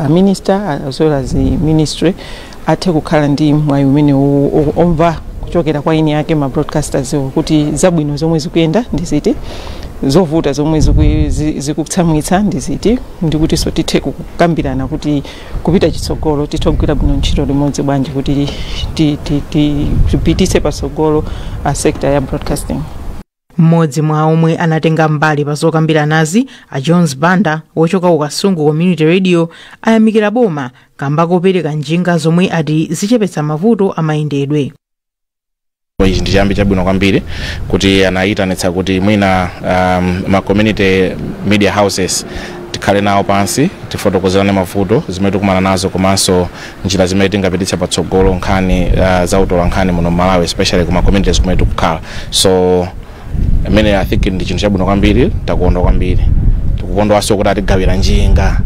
Minister as well as the ministry athe kukhala ndi mwayi umene omva kuchokera kwa eni ake ma broadcasters kuti zabwino zomwe zikuyenda ndi ziti, zovuta zomwe zikutsamwitsa ndi ziti, ndikutinso tithe kukambirana kuti kupita chitsogolo tithe kugwira bwino ntchito limodzi bwanji kuti tipititse patsogolo a sector ya broadcasting. Mmodzi mwa omwe anatenga mbali pa zokambiranazi, a Jones Banda wochoka ku Kasungu Community Radio, ayamikira boma kamba kopereka njinga zomwe ati zichepetsa mavuto amayendedwe. Ichi ndi chiyambi chabwino kwambiri kuti anayitanitsa kuti mwina ma community media houses tikhale nawo pansi, tifotokozerane mavuto zimene tikumana nazo komanso njira zimene tingapititse patsogolo nkhani za utola nkhani muno Malawi, especially kuma communities kumene tikukhala. So imene I think ndi chinthu chabwino kwambiri, takondwa kwambiri. Tikukondwanso kuti atigawira njinga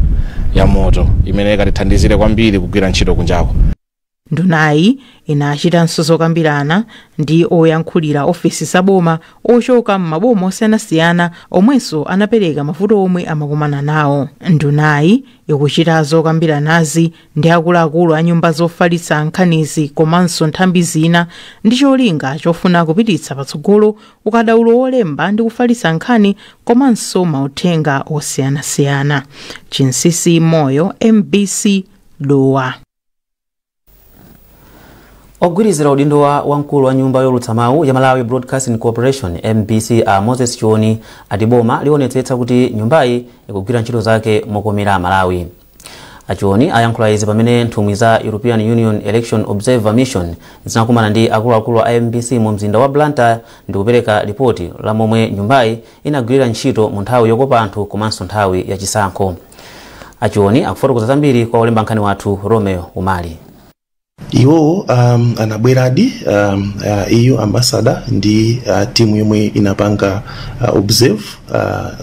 ya moto imene ikatithandizire kwambiri kugwira ntchito kunjako. Ndunayi inachitanso zokambirana ndi oyankhulira ofesi zaboma ochoka m'maboma osiyanasiyana omwenso anapereka mavuto omwe amakumana nawo. Ndunayi ikuchita zokambiranazi ndi akuluakulu a nyumba zofalitsa nkhanizi komanso nthambi zina ndi cholinga chofuna kupititsa patsogolo ukadaulo wolemba ndi kufalitsa nkhani komanso mauthenga osiyanasiyana. Chinsisi Moyo, MBC, Dowa. Ogwirizira udindo wa wamkulu wa nyumba yolutsa mawu ya Malawi Broadcasting Corporation, MBC, a Moses Chioni ati boma lionetsetsa kuti nyumbayi ikugwira ntchito zake mokomera Malawi. Achioni ayankhula izi pamene nthumwi za European Union Election Observer Mission zinakumana ndi akuluakulu a MBC mu mzinda wa Blantyre ndi kupereka ripoti la momwe nyumbayi inagwirira ntchito mu nthawi yokopa anthu komanso nthawi yachisankho. Achioni akufotokoza zambiri kwa olemba nkhani wathu Romeo Umali. Iwowo anabweradi, EU ambassador ndi timu yomwe inapanga observe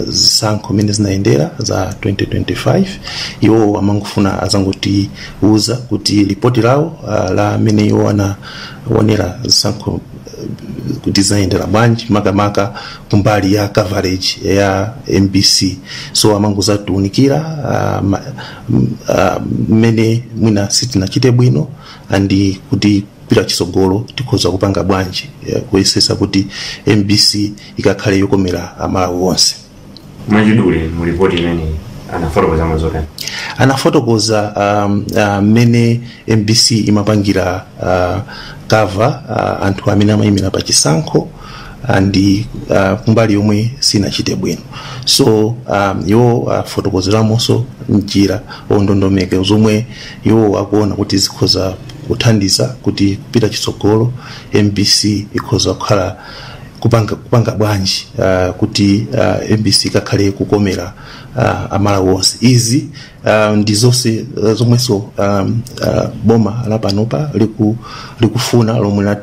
zisankho mene zinayendera za 2025. Iwowo amangofuna azangotiuza kuti ripoti lawo la mene iwo anaonera zisankho kuti zinayendera bwanji, makamaka kumbali ya coverage ya MBC. So amangozatiunikira mmene mwina sitinachite bwino andi kuti kupita chitsogolo tikhoza kupanga bwanji kuyesesa kuti MBC ikakhale yokomera Amalawi onse. Mwachidule, mu ripoti imeneyi anafotokoza mazotani? Anafotokoza mmene MBC imapangira cover anthu amene amayimira pa chisankho ndi kumbali yomwe sinachite bwino. So iwo afotokozeramonso njira ondondomeko zomwe iwo akuona kuti zikhoza kuthandiza kuti kupita chitsogolo MBC ikhoza kukhala kupanga bwanji kuti MBC ikakhale kukomera Amalawi onse. Izi ndi zonse zomwenso boma lapanopa likufuna lomwe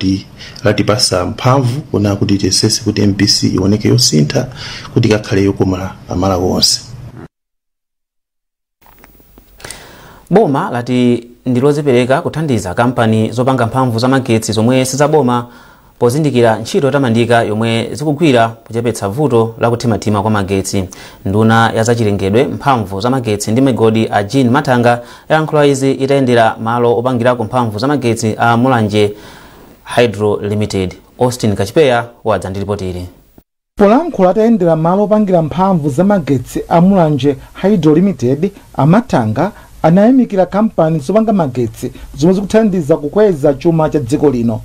latipasa mphamvu kuna kuti tiyesese kuti MBC ioneke yosintha kuti ikakhale yokomera Amalawi onse. Boma lati ndilozipereka kuthandiza kampani zopanga mphamvu za magetsi zomwe sizaboma pozindikira ntchito yotamandika yomwe zikugwira kuchepetsa vuto la kuthimathima kwa magetsi. Nduna ya zachilengedwe, mphamvu za magetsi ndi migodi a Jean Mathanga yalankhula izi itayendera malo opangirako mphamvu za magetsi a Mulanje Hydro Limited. Austin Kachipeya wadza ndi ripoti ili. Polankhula atayendera malo opangira mphamvu za magetsi a Mulanje Hydro Limited, a Mathanga anayamikira kampani zopanga magetsi zomwe zikuthandiza kukweza chuma cha dziko lino.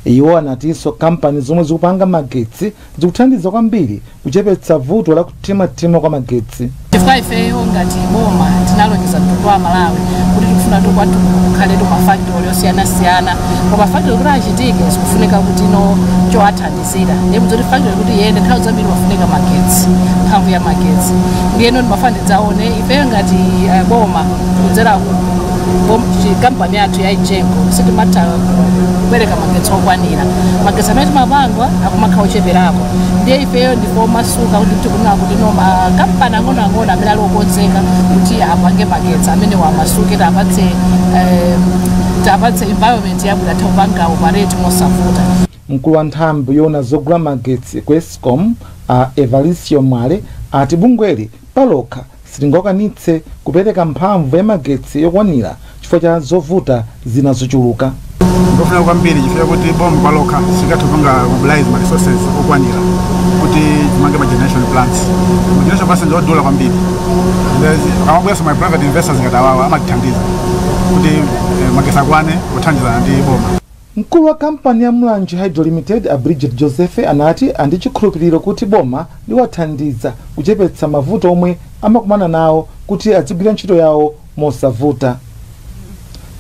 Iwo anatinso kampani zomwe zikupanga magetsi zikuthandiza kwambiri kuchepetsa vuto la kuthimathima kwa magetsi. Chifukwa ifeyo ngati boma tinalonjeza mtundu wa Malawi kuti tikufuna kwathu kukhale mafactory osiyanasiyana, koma factory kuti achitike zikufunika kuti ino chowathandizira, ndiye kuti factory kuti iyende nthawi zambiri pafunika magetsi, mphamvu ya magetsi. Ndiyeno ndimafuna ndidzaone ifeyo ngati boma kudzera kampani yathu ya Egenco sitimatha kupereka magetsi okwanira, magetsi amene timapanga akumakhala ocheperako. Ndiye ifeyo ndife omasuka kuti tikunena kuti no makampani ang'onoang'ono amene ali okonzeka kuti apange magetsi amene wamasuke tapatse environment yabwino athe kupanga operate mosavuta. Mkulu wa nthambi yoona zogula magetsi ku Escom a Evaristo Mwale ati bungweli palokha silingakwanitse kupereka mphamvu ya magetsi yokwanira chifukwa cha zovuta zina zochuluka. Ndofuna kwambiri chifukwa kuti boma palokha silingathe kupanga mobilize ma resources okwanira kuti timange ma generation plants. Ma generation plants ndi odula kwambiri. Akamabweranso ma private investors ngati awawa amatithandiza kuti magetsi akwane kuthandizana ndi boma. Mkulu wa kampani ya Mulanje Hydro Limited a Bridget Joseph anati andi chikhulupiriro kuti boma liwathandiza kuchepetsa mavuto omwe amakumana nawo kuti adzigwira ntchito yawo mosavuta.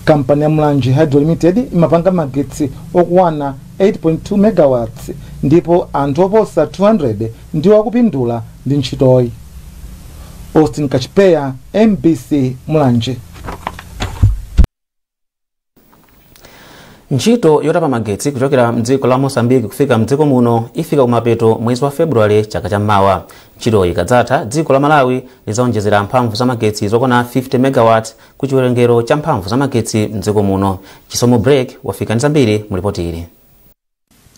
Kampani ya Mulanje Hydro Limited imapanga magetsi okwana 8.2 megawatts ndipo anthu oposa 200 ndiwo akupindula ndi ntchitoyi. Austin Kachipeya, MBC Mulanje. Ntchito yotapa magetsi kuchokera mdziko la Mozambique kufika mdziko muno ifika kumapeto mwezi wa Februwale chaka cham'mawa. Ntchitoyi ikadzatha, dziko la Malawi lizaonjezera mphamvu za magetsi zokwana 50 megawatts ku chiwerengero cha mphamvu za magetsi mdziko muno. Chisomo Break wafika ndi zambiri mu ripoti ili.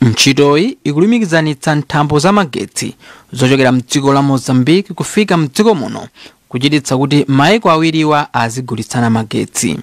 Ntchitoyi ikulumikizanitsa nthambo za magetsi zochokera mdziko la Mozambique kufika mdziko muno, kuchititsa kuti maiko awiriwa azigulitsana magetsi.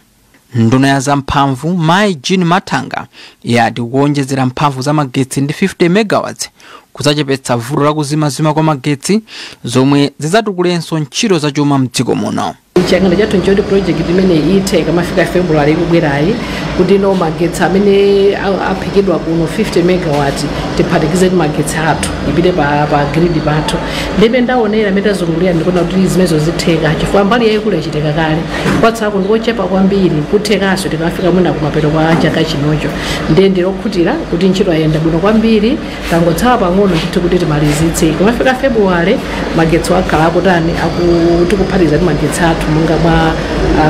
Nduna ya zamphamvu Mai Jean Mathanga yati kuonjezera mphamvu za magetsi ndi 50 megawatts kudzachepetsa vuto la kuzimazima kwa magetsi zomwe zidzatukulenso ntchito zachuma mdziko muno. Chiyang'ano chathu nchoti project imene ithe ikamafika February ikubwerayi kuti no magetsi amene aphikidwa kuno 50 megawatt tiphatikize ndi magetsi athu ipite pa grid pathu. Ndimene ndaonera amene tazungulira ndikuona kuti zimenezo zitheka chifukwa mbali yayikulu yachitika kale, kwatsako ndikochepa kwambiri kuthekanso tikafika mwina kumapeto kwa chaka chinocho. Ndiye ndilokhutira kuti ntchito yayenda bwino kwambiri, tangotsala pang'ono ndithu kuti timalizitse. Ikamafika February magetsi akhala akutani akutikuphatikiza ndi magetsi athu monga mwa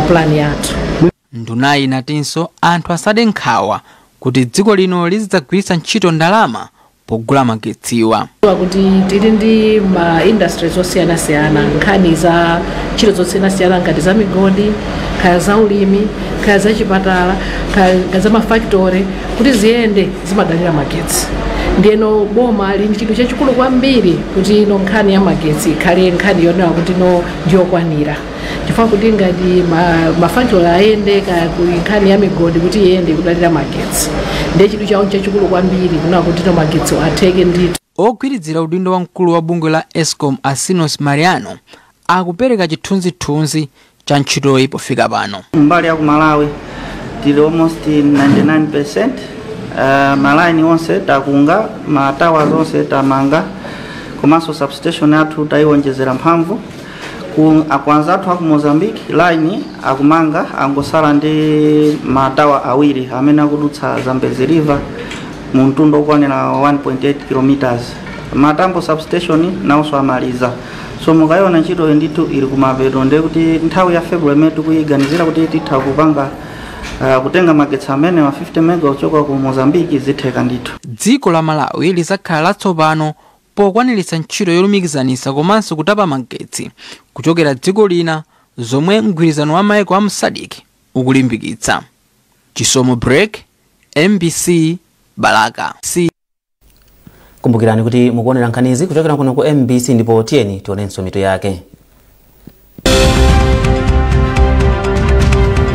plan yathu. Ndunayi inatinso anthu asade nkhawa kuti dziko lino lizidzagwiritsa ntchito ndalama pogula magetsiwa. Kuti tili ndi ma industries osiyanasiyana, nkhani za ntchito zosiyanasiyana ngati za migodi, kaya za ulimi, kaya za chipatala, kaya za mafactory, kuti ziyende zimadalira magetsi. Ndiyeno boma lili ndi chinthu chachikulu kwambiri kuti ino nkhani ya magetsi ikhale nkhani yonewa kuti ino ndiyokwanira, chifukwa kuti ngati mafactory ayende, kaya nkhani ya migodi kuti iyende kudalira magetsi, ndiye chinthu chawo chachikulu kwambiri kunewa kuti ino magetsi atheke ndithu. Ogwirizira udindo wa mkulu wa bungwe la Escom Asinos Mariano akupereka chithunzithunzi cha ntchitoyi pofika pano. Mbali ya ku Malawi tili almost 99%. Malaini onse takunga, ma towers onse tamanga, komanso substation yathu tayiwonjezera mphamvu. Akwanza athu aku Mozambique line akumanga, angosala ndi matawa awiri amene akudutsa Zambezi River mu mtundu okwanira 1.8 km. Matambo substation nawonso amaliza. So mukayiona ntchito ndithu ili kumapeto, ndiye kuti nthawi ya February imene tikuyiganizira kuti titha kupanga kutenga magetsi amene wa 50 mega kuchoka ku Mozambique zitheka ndithu. Dziko la Malawi lizakhala latsopano pokwaniritsa ntchito yolumikizanitsa komanso kutapa magetsi kuchokera dziko lina zomwe mgwirizano wa maiko a SADC ukulimbikitsa. Chisomo Break, MBC, Balaka. Kumbukirani kuti mukuonera nkhanizi kuchokera kuno ku MBC ndipo tiyeni tionenso mitu yake.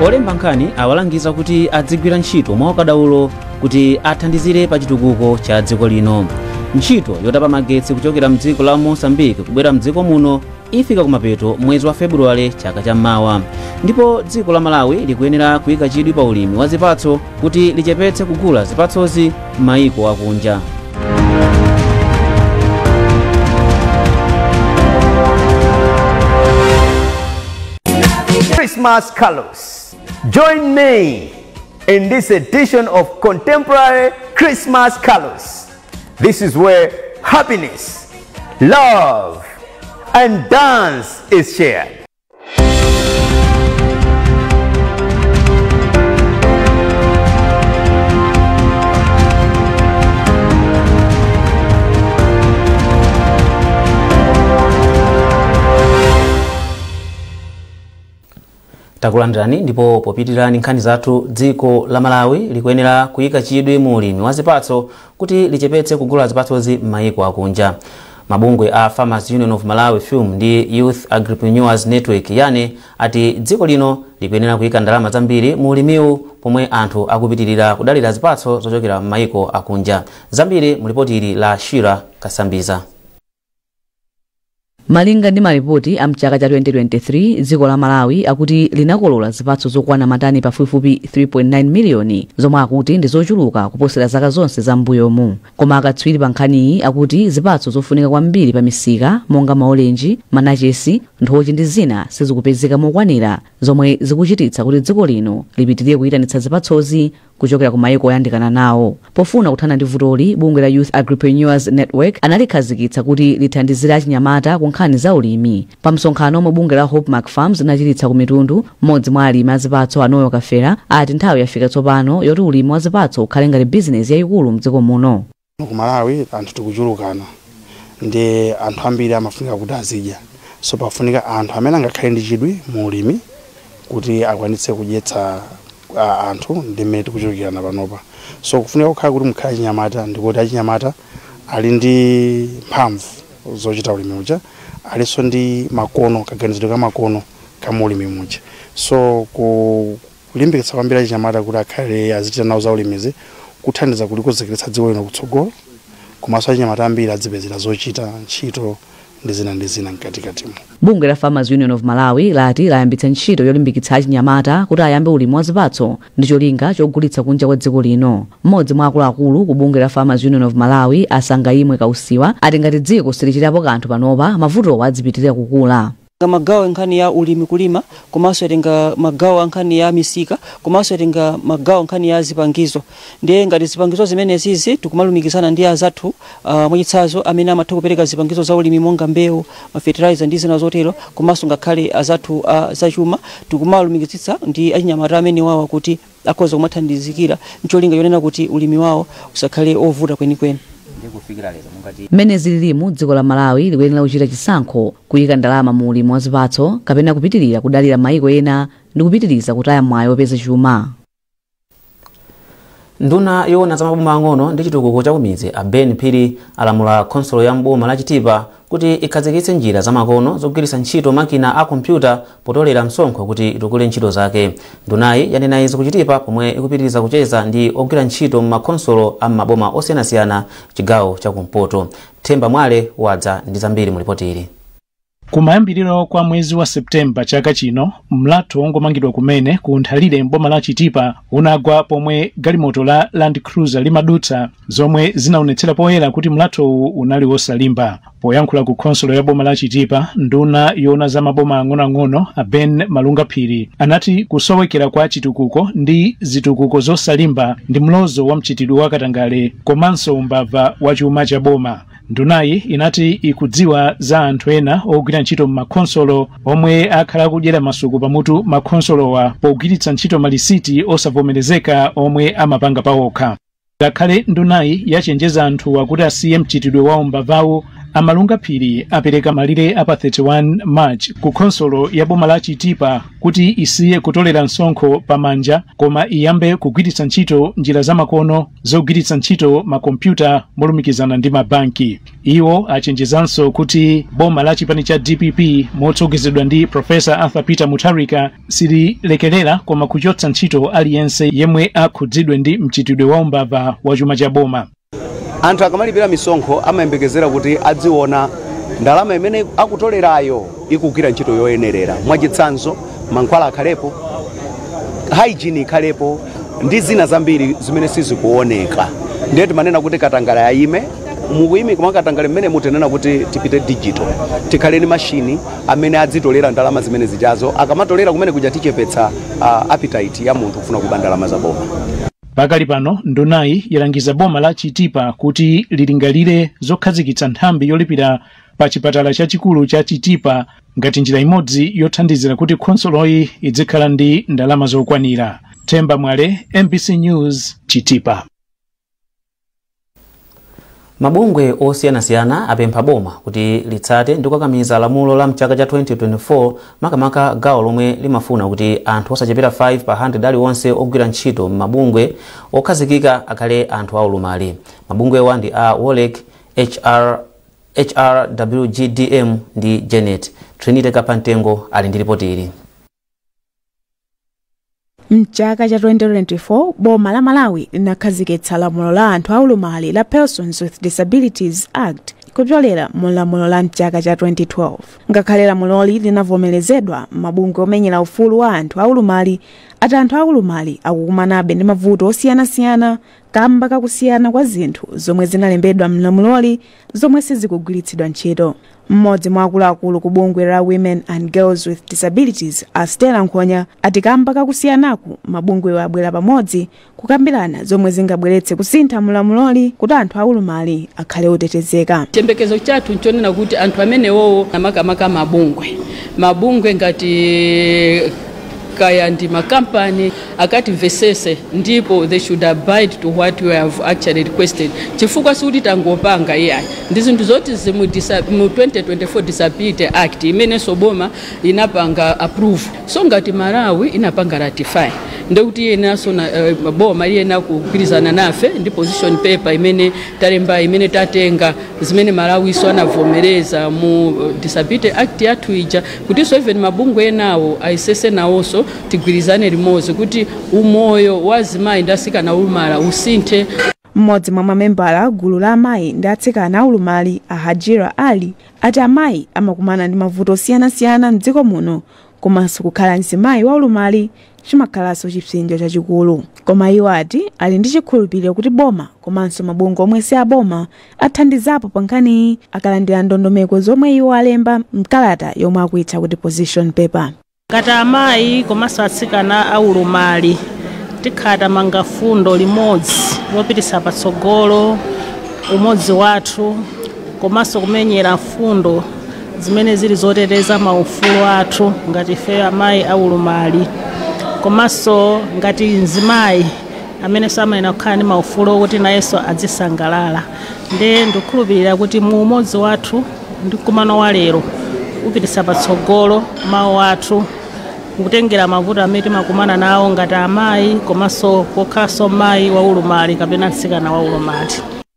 Olemba nkhani awalangiza kuti adzigwira ntchito mwaukadaulo kuti athandizire pa chitukuko cha dziko lino. Ntchito yotapa magetsi kuchokera mdziko la Mozambique kubwera mdziko muno ifika kumapeto mwezi wa Februwale chaka cham'mawa. Ndipo dziko la Malawi likuyenera kuyika chidwi pa ulimi wa zipatso kuti lichepetse kugula zipatsozi m'mayiko akunja. Christmas carols. Join me in this edition of Contemporary Christmas Carols. This is where happiness, love, and dance is shared. Takulandirani ndipo popitirani nkhani zathu, dziko la Malawi likuyenera kuyika chidwi mu ulimi wa zipatso kuti lichepetse kugula zipatsozi m'mayiko akunja. Mabungwe a Farmers Union of Malawi, FUM, ndi Youth Agripreneurs Network, YANE, ati dziko lino likuyenera kuyika ndalama zambiri mu ulimiwu pomwe anthu akupitirira kudalira zipatso zochokera m'mayiko akunja. Zambiri mu lipoti ili la Shira Kasambiza. Malinga ndi malipoti a mchaka cha 2023, dziko la Malawi akuti linakolola zipatso zokwana matani pafupifupi 3.9 miliyoni, zomwe akuti ndi zochuluka kuposera zaka zonse za m'mbuyomu. Koma akatswiri pa nkhaniyi akuti zipatso zofunika kwambiri pa misika monga maolenji, manachesi, nthochi ndi zina sizikupezeka mokwanira, zomwe zikuchititsa kuti dziko lino lipitirire kuyitanitsa zipatsozi kuchokera ku mayiko oyandikana nawo. Pofuna kuthana ndi vutoli, bungwe la Youth Agripreneurs Network analikhazikitsa kuti lithandizire achinyamata ku nkhani za ulimi. Pa msonkhano omwe bungwe la Hopemark Farms linachititsa ku Mitundu, mmodzi mwa alimi azipatso, Anoyo Kafera, ati nthawi yafika tsopano yoti ulimi wa zipatso ukhale ngati bizinesi yayikulu mdziko muno. Ku Malawi anthu tikuchulukana, ndi anthu ambiri amafunika kuti azidya, so pafunika anthu amene angakhale ndi chidwi mu ulimi kuti akwanitse kudyetsa anthu ndi mmene tikuchulukirana panopa. So kufunika kukhala kuti mukhale achinyamata, ndikuti achinyamata ali ndi mphamvu zochita ulimi uja, alinso ndi makono, kaganizidwe ka makono ka ulimi muja. So kulimbikitsa kwambiri achinyamata kuti akhale azichita nawo za ulimizi kuthandiza kuti kuzekeretsa dziko lino kutsogolo, komanso achinyamata ambiri adzipezera zochita, ntchito ndi zina ndi zina mkatikatimo. Bungwe la Farmers Union of Malawi lati layambitsa ntchito yolimbikitsa achinyamata kuti ayambe ulimi wa zipatso ndi cholinga chogulitsa kunja kwa dziko lino. Mmodzi mwa akuluakulu ku bungwe la Farmers Union of Malawi, Asangaimwe Kausiwa, ati ngati dziko silichitapo kanthu panopa, mavutowa adzipitirira kukula. Magawo nkhani ya ulimi, kulima, komanso yatenga magawo a nkhani ya misika, komanso yatenga magawo nkhani ya zipangizo. Ndiye ngati zipangizo zimenezi tikumalumikizana ndi azathu, mwachitsanzo amene amatha kupereka zipangizo za ulimi monga mbewu, mafertilizer ndi zina zotero, komanso ngakhale azathu zachuma, tikumalumikizitsa ndi achinyamata amene wawa kuti akhoza kumathandizikira ncholinga chonena kuti ulimi wawo usakhale ovuta kwenikweni. Mmene zililimu, dziko la Malawi likuyenera kuchita chisankho: kuyika ndalama mu ulimi wa zipatso kapena kupitirira kudalira mayiko ena ndi kupitiriza kutaya mwayi wopeza chuma. Nduna yoona za maboma ang'ono ndi chitukuko cha kumidzi, a Ben Phiri, alamula khonsolo ya mboma la Chitipa kuti ikhazikitse njira zamakono zogwiritsa ntchito makina a kompyuta potolera msonkho kuti itukule ntchito zake. Ndunayi yanena izi ku Chitipa pomwe ikupitiriza kucheza ndi ogwira ntchito m'makhonsolo a m'maboma osiyanasiyana chigawo chakumpoto. Themba Mwale wadza ndi zambiri mu ripoti ili. Kumayambiriro kwa mwezi wa Septemba chaka chino, mlatho wongomangidwa kumene ku Nthalire mboma la Chitipa unagwa pomwe galimoto la Land Cruiser limadutsa, zomwe zinaonetsera poyera kuti mlathowu unali wosalimba. Poyankhula ku khonsolo ya boma la Chitipa, nduna yoona za maboma ang'onoang'ono, a Ben Malunga Phiri, anati kusowekera kwa chitukuko ndi zitukuko zosalimba ndi mlozo wa mchitidwe wa katangale komanso umbava wa chuma cha boma. Ndunayi inati ikudziwa za anthu ena ogwira ntchito m'makhonsolo omwe akhala akudyera masuku pamutu makhonsolowa pogwiritsa ntchito malisiti osavomerezeka omwe amapanga pawokha. Ngakhale ndunayi yachenjeza anthuwa kuti asiye mchitidwe wa umbavawo, Amalunga Phiri apereka malire apa 31 March ku khonsolo ya boma la Chitipa kuti isiye kutolera msonkho pamanja koma iyambe kugwiritsa ntchito njira zamakono zogwiritsa ntchito makompyuta molumikizana ndi mabanki. Iwo achenjezanso kuti boma la chipani cha DPP motsogozedwa ndi Professor Arthur Peter Mutharika sililekerera koma kuchotsa ntchito aliyense yemwe akhudzidwe ndi mchitidwe wa umbava wa chuma cha boma. Anthu akamalipira misonkho amayembekezera kuti adziona ndalama imene akutolerayo ikugwira ntchito yoyenerera. Mwachitsanzo, mankhwala akhalepo, hygiene ikhalepo ndi zina zambiri zimene sizikuoneka. Ndiye timanena kuti katangale ayime. Mukuyimika mwa katangale mmene mutenena kuti tipite digital, tikhale ndi mashini amene adzitolera ndalama zimene zijazo. Akamatolera kumene kuja, tichepetsa appetite ya munthu kufuna kuba ndalama za boma. Pakali pano, ndunayi yalangiza boma la Chitipa kuti lilingalire zokhazikitsa nthambi yolipira pa chipatala chachikulu cha Chitipa ngati njira imodzi yothandizira kuti khonsoloyi idzikhala ndi ndalama zokwanira. Themba Mwale, MBC News, Chitipa. Mabungwe osiyanasiyana apempha boma kuti litsate ndi kukakamiza lamulo la mchaka cha 2024, makamaka gawo lomwe limafuna kuti anthu osachepera 5 pa 100 aliwonse ogwira ntchito m'mabungwe okhazikika akhale anthu aulumali. Mabungwewa ndi a WOLREC, HRWGDM ndi Janet. Trinity Kapantengo ali ndi ripoti ili. Mchaka cha 2024, boma la Malawi linakhazikitsa lamulo la anthu aulumali la Persons with Disabilities Act kupyolera mu lamulo la mchaka cha 2012. Ngakhale lamuloli linavomerezedwa, mabungwe omenyera ufulu wa anthu aulumali ati anthu aulumali akukumanabe ndi mavuto osiyanasiyana kamba kakusiyana kwa zinthu zomwe zinalembedwa mlamuloli zomwe sizikugwiritsidwa ntchito. Mmodzi mwa akuluakulu ku bungwe la Women and Girls with Disabilities, a Stella Nkhonya, ati kamba kakusiyanaku, mabungwe abwera pamodzi kukambirana zomwe zingabweretse kusintha mulamuloli kuti anthu aulumali akhale otetezeka. Chiyembekezo chathu nchonena kuti anthu amenewowo, makamaka mabungwe ngati kaya ndi makampani, akatimvesese ndipo they should abide to what we have actually requested, chifukwa sikuti tangopanga iyayi, ndi zinthu zoti mu 2024 Disability Act imenenso boma inapanga approve. So ngati Malawi inapanga ratify, ndekuti iyenaso boma liyena kugwirizana nafe ndi position paper imene talemba, imene tatenga zimene Malawiso anavomereza mu Disability Act yathu ija, kutinso even mabungwe enawo ayesese nawonso tigwirizane limodzi kuti umoyo wa azimayi ndi atsikana olumala usinthe. Mmodzi mwa mamembala gulu la amayi ndi atsikana aulumali, a Hajira Ali, ati amayi amakumana ndi mavuto osiyanasiyana mdziko muno, komanso kukhala mzimayi wa ulumali chimakhalanso chipsinjo chachikulu. Koma iwo ati ali ndi chikhulupiriro kuti boma komanso mabungwe omwe si aboma athandizapo pa nkhaniyi akalandira ndondomeko zomwe iwo alemba mkalata yomwe akuitcha kuti position paper. Ngati amayi komanso atsikana aulumali, tikhala tamanga fundo limodzi lopititsa patsogolo umodzi wathu komanso kumenyera fundo zimene zili zoteteza maufulu athu ngati ife amayi aulumali, komanso ngati mzimayi amene samayenera kukhala ndi maufulu okuti nayenso azisangalala. Nde ndikukhulupirira kuti mu umodzi wathu ndi mkumano wa lero upititsa patsogolo mawu athu, kutengera mavuto amene timakumana nawo ngati amayi komanso pokhalanso mayi waulumali kapena mtsikana waulumali.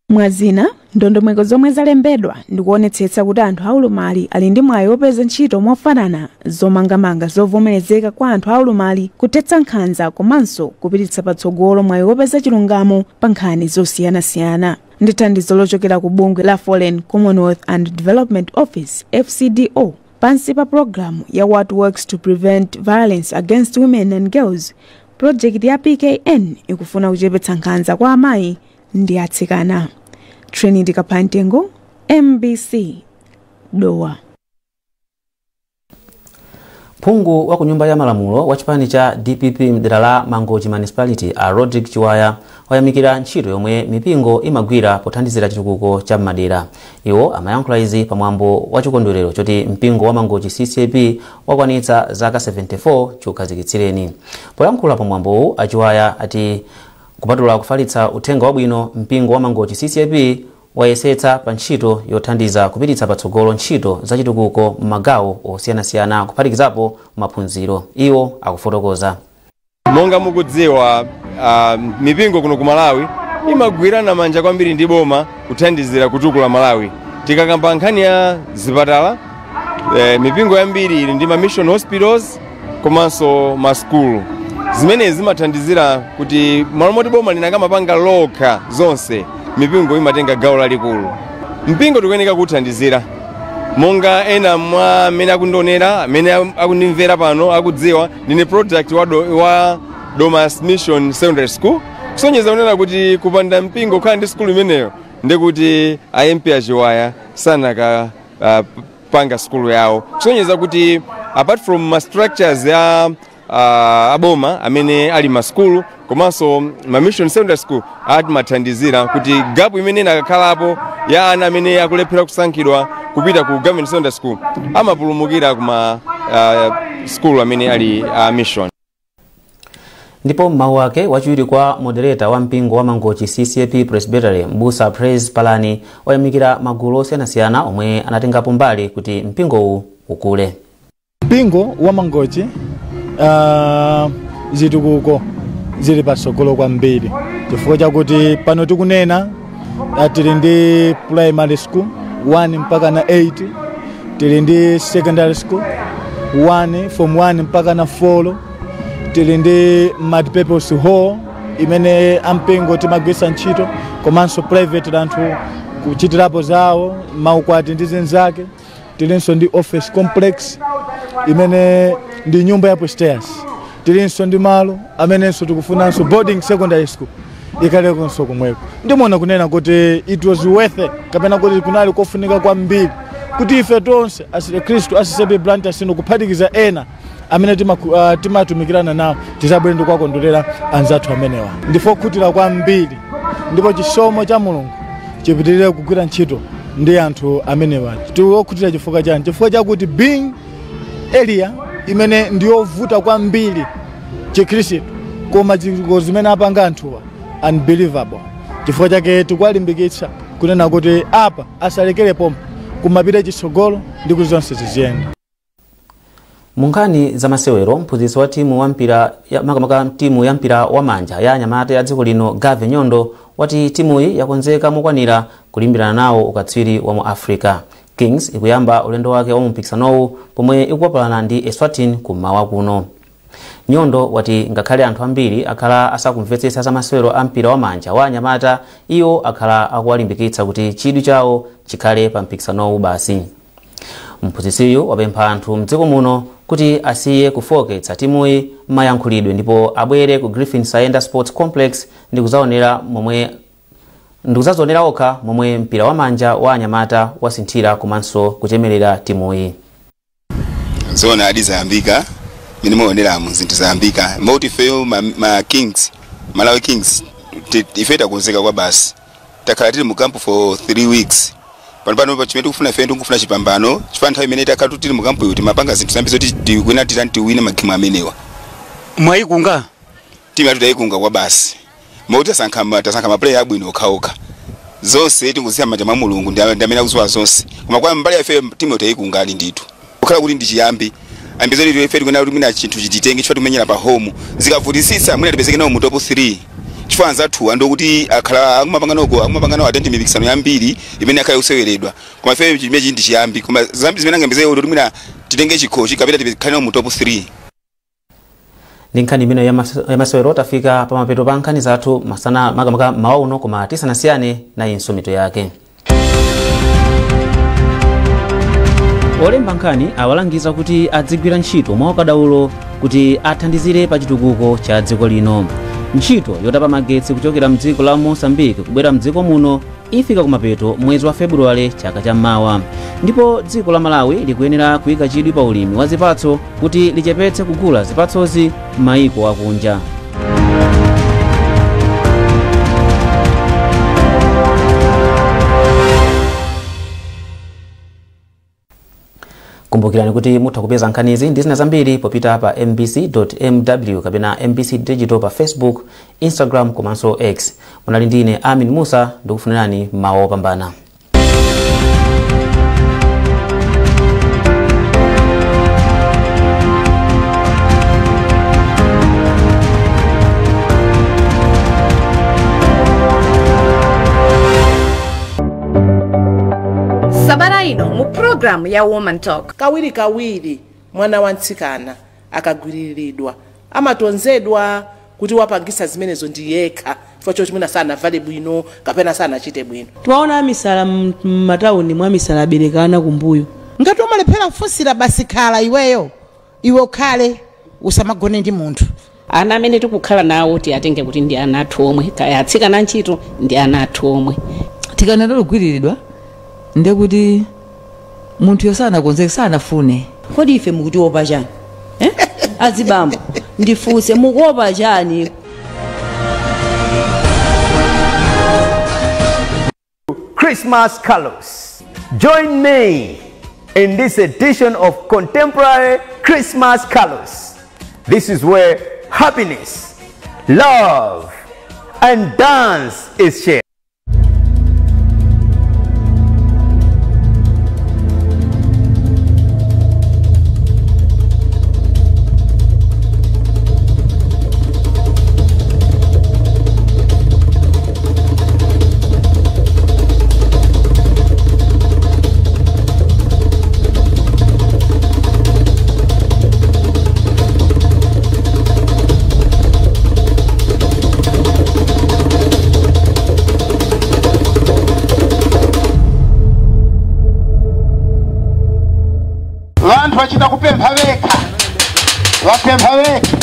Mwazina, ndondomeko zomwe zalembedwa ndikuonetsetsa kuti anthu aulumali ali ndi mwayi wopeza ntchito mofanana, zomangamanga zovomerezeka kwa anthu aulumali, kuthetsa nkhanza komanso kupititsa patsogolo mwayi wopeza chilungamo pa nkhani zosiyanasiyana. Ndi thandizo lochokera ku bungwe la Foreign, Commonwealth and Development Office, FCDO, pansi pa programu ya What Works to Prevent Violence Against Women and Girls, project ya PKN ikufuna kuchepetsa nkhanza kwa amayi ndi atsikana. Trinity Kapantengo, MBC, Dowa. Phungu wa ku Nyumba ya Malamulo wa chipani cha DPP mdera la Mangochi Municipality, a Rodrick Chiwaya, wayamikira ntchito yomwe mipingo imagwira pothandizira chitukuko cha m'madera. Iwo amayankhula izi pamwambo wa chikondwerero choti mpingo wa Mangochi CCAP wakwanitsa zaka 74 chiukhazikitsireni. Poyankhula pamwambowu, a Chiwaya ati kupatula kufalitsa uthenga wabwino, mpingo wa Mangochi CCAP wayesetsa pa ntchito yothandiza kupititsa patsogolo ntchito za chitukuko m'magawo osiyanasiyana, kuphatikizapo maphunziro. Iwo akufotokoza. Monga mukudziwa, mipingo kuno ku Malawi imagwirana manja kwambiri ndi boma kuthandizira kutukula Malawi. Tikakamba nkhani ya zipatala, mipingo yambiri ili ndi ma mission hospitals komanso masukulu. Zimenezi zimathandizira kuti malo moti boma linakamapanga lokha zonse, mipingo imatenga gawo lalikulu. Mpingo tikuyeneka kuthandizira. Monga ena mwa amene akundionera, amene akundimvera pano akudziwa, ndine product wa Domas Mission Secondary School, kusonyeza kunena kuti kupanda mpingo kukhala ndi sukulu imeneyo, ndikuti a MP Achiwaya sanaka panga sukulu yawo, kusonyeza kuti apart from ma structures ya aboma amene ali masukulu komanso ma mission secondary school, atimathandizira kuti gap imene inakakhalapo ya ana amene akulephera kusankhidwa kupita ku government secondary school amapulumukira kuma school amene ali mission. Ndipo mmawu ake, wachiwiri kwa moderator wa mpingo wa Mangochi CCAP Presbytery, Mbusa Praise Palani, wayamikira magulu osiyanasiyana omwe anatengapo mbali kuti mpingowu ukule. Mpingo wa Mangochi, zitukuko zili patsogolo kwambiri, chifukwa chakuti pano tikunena, tili ndi primary school 1 mpaka na 8. Tili ndi secondary school 1 from 1 mpaka na 4. Tili ndi multipurpose hall imene ampingo timagwiritsa ntchito, komanso private anthu kuchitirapo zawo maukwati ndi zinzake. Tilinso ndi office complex imene ndi nyumba ya upstairs. Tilinso ndi malo amenenso tikufunanso boarding secondary school ikhalekonso komweko. Ndimaona kunena kuti it was worth it, kapena kuti kunali kofunika kwambiri kuti ife tonse Khristu a CCAP Blantyre Synod kuphatikiza ena amene timatumikirana nawo tizabwere ndi kuwakondwerera anzathu amenewa. Ndife okhutira kwambiri, ndipo chisomo cha Mulungu chipitirire kugwira ntchito ndi anthu amenewa. Tikukhutira chifukwa chani? Chifukwa chakuti being area imene ndiyovuta kwambiri chikhristu, koma zimene apanga anthuwa unbelievable. Chifukwa chake tikuwalimbikitsa kunena kuti apa asalekere pompo, kumapita chitsogolo ndi kuti zonse ziziyenda. Munkhani za masewero, mphunzitsi wa timu wa mpira makamaka timu ya mpira wa manja ya anyamata ya dziko lino Gave Nyondo wati timuyi yakonzeka mokwanira kulimbirana nawo ukatswiri wa mu Africa. Kings ikuyamba ulendo wake wa mumpikisanowu pomwe ikukwapulana ndi Eswatini kummawa kuno. Nyondo wati ngakhale anthu ambiri akhala asakumvetsetsa za masewero a mpira wa manja wa anyamata, iwo akhala akuwalimbikitsa kuti chidwi chawo chikhale pa mpikisanowu basi. Mphunzitsiyu wapempha anthu mdziko muno kuti asiye kufowoketsa timuyi mayankhulidwe ndipo abwere ku Griffin Saenda Sports Complex ndi kuzazionera okha momwe mpira wa manja wa anyamata wasinthira komanso kuchemerera timuyi. Zona adi zayambika, mene muoneramu zinthu zayambika moti ifeyo ma Kings, Malawi Kings, ife takonzeka kwa basi. Takhala tili mu camp for 3 weeks. Pano pa chimene tikufuna ife tikufuna chipambano, chifukwa nthawi imene takhala tili mu camp yo timapanga zinthu zambiri zoti tiwina tiwine magimu amenewa. Mwayikunga? Timu yathu tayikunga kwa basi. Moti tasankha ma player abwino okhaokha. Zonse tikuziya manja mwa Mulungu ndi amene akuziwa zonse. Koma kwa mbali ya ife timu yathu tayikunga ali ndithu. Kukhala kuti ndi chiyambi. Ambizoni ife tikuna kuti mwina chinthu chititenge chifukwa timenyera pa home. Zikavutisisa mwina tipezeke nawo mu top 3. Chifukwa anzathu andokuti akhala akumapangano atenti mipikisano yambiri imene akhala kuseweredwa. Koma ife chimene ndi chiyambi. Koma zambi zimene angambizeye kuti mwina titenge chikhochi kapita tikhale nawo mu top 3. Ndi nkhani imene ya masewero tafika pamapeto pa nkhani zathu masana makamaka mawa uno, koma tisanasiyane nayinso mitu yake. Olemba nkhani awalangiza kuti adzigwira ntchito mwaukadaulo kuti athandizire pa chitukuko cha dziko lino. Ntchito yotapa magetsi kuchokera mdziko la Mozambique kubwera mdziko muno ifika kumapeto mwezi wa Februwale chaka cham'mawa. Ndipo dziko la Malawi likuyenera kuyika chidwi pa ulimi wa zipatso kuti lichepetse kugula zipatsozi m'mayiko akunja. Kumbukirani kuti mutha kupeza nkhanizi ndi zina zambiri popita pa mbc.mw kapena MBC Digital pa Facebook, Instagram komanso X. Munali ndine Amin Musa, ndikufunirani mawa opambana. Sabata ino mu program ya Woman Talk. Kawiri kawiri mwana wa mtsikana akagwiriridwa amatonzedwa kuti wapangisa zimenezo ndi yekha chifukwa choti mwina sanavale bwino kapena sanachite bwino. Tiwaona amisala m'matawuni mwa misala aberekana kumbuyo. Ngati umalephera kufunsira basi khala iweyo, iwe ukhale usamagone ndi munthu. Ana amene tikukhala nawo tiyatenge kuti ndi ana athu omwe, kaya atsikana ntchito ndi ana athu omwe. Tikanena kugwiriridwa ndekuti munthu yosanakonzeke sanafune. Kodi ife mukutiopa chani? Azibambo ndifunse mukuopa chani? Christmas carols. Join me in this edition of Contemporary Christmas Carols. This is where happiness, love, and dance is shared. Vanthu vachita kupempha vekha, vapempha vekha.